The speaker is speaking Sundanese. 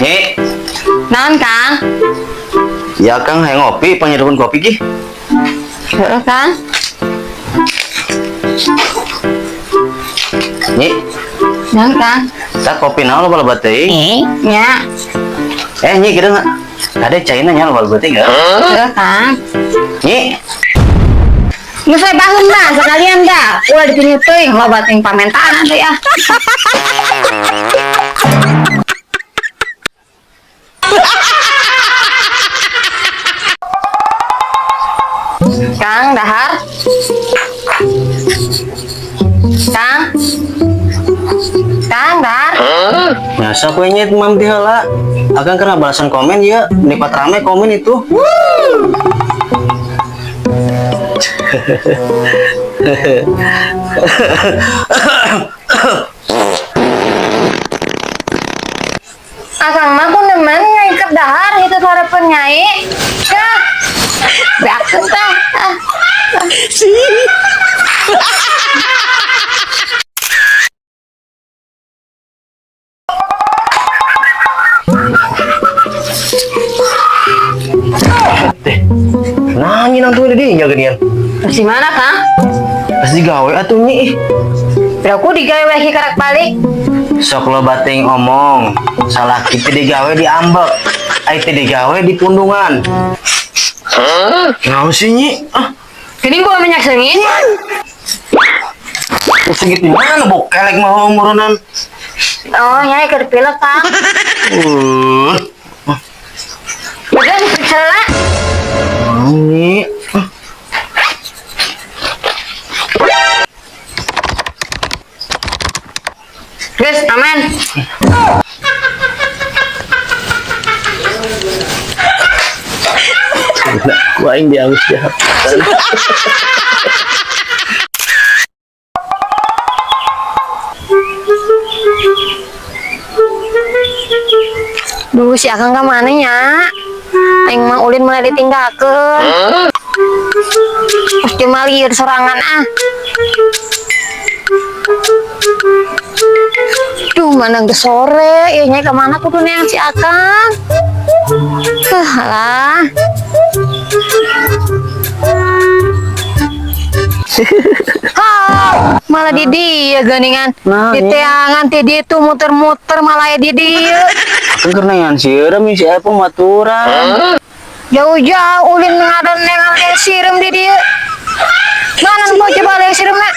Nyi, Naon, Kang? Ya Kang, hayang ngopi, panyeduhkeun kopi gih. Heeh, Kang. Nyi, Naon, Kang? tak kopi naon loba-loba teuing. Nya. Eh, Nyi, kieu nggak? Ada caina nya loba-loba teuing enggak? Heeh, Kang. Nyi, Geus we baheun dah sekalian dah. Ulah dipinyu teuing loba teuing pamentaan atuh ya. Kang, dahar. Kang. Kang, dahar. Biasa kue nyet mam di heula. Akang kena balasan komen ya, menipat rame komen itu. Akang mah pun nemen ngaiket dahar itu harapan nyai. Kah. Beakeun teh. Ah. Teh, nanya nang tuh di dinya geuningan. Terus di mana, Kang? Pas digawe atuh nyi. Berarti digawe we karak balik. Sok loba teuing omong, salah kita digawe di ambek, ai teu digawe di pundungan. Naon sih nyi? Ah, Gini gua minyak sengit. segitu mana bau kelek mah umurunan. Oh, nyai keur pilek, Kang. Udah diperiksa lah. Nyi. Guys, aman. Ku aing diangus dia. Duh, si Akang ka mana nya? Aing mah ulin mulai ditinggalkeun. Terus dia mah lieur sorangan ah. Duh, mana geus sore, ya nyai kemana kudu neang si Akang? Alah. Ha, malah di dia geuningan. Nah, Di teangan ti dieu tuh muter-muter malah ya di dieu. Akang keur neangan sieureum si Epung maturan. Jauh-jauh ulin ngadan neangan lieur sireum di dieu. Mana nu coba lieur sireumna?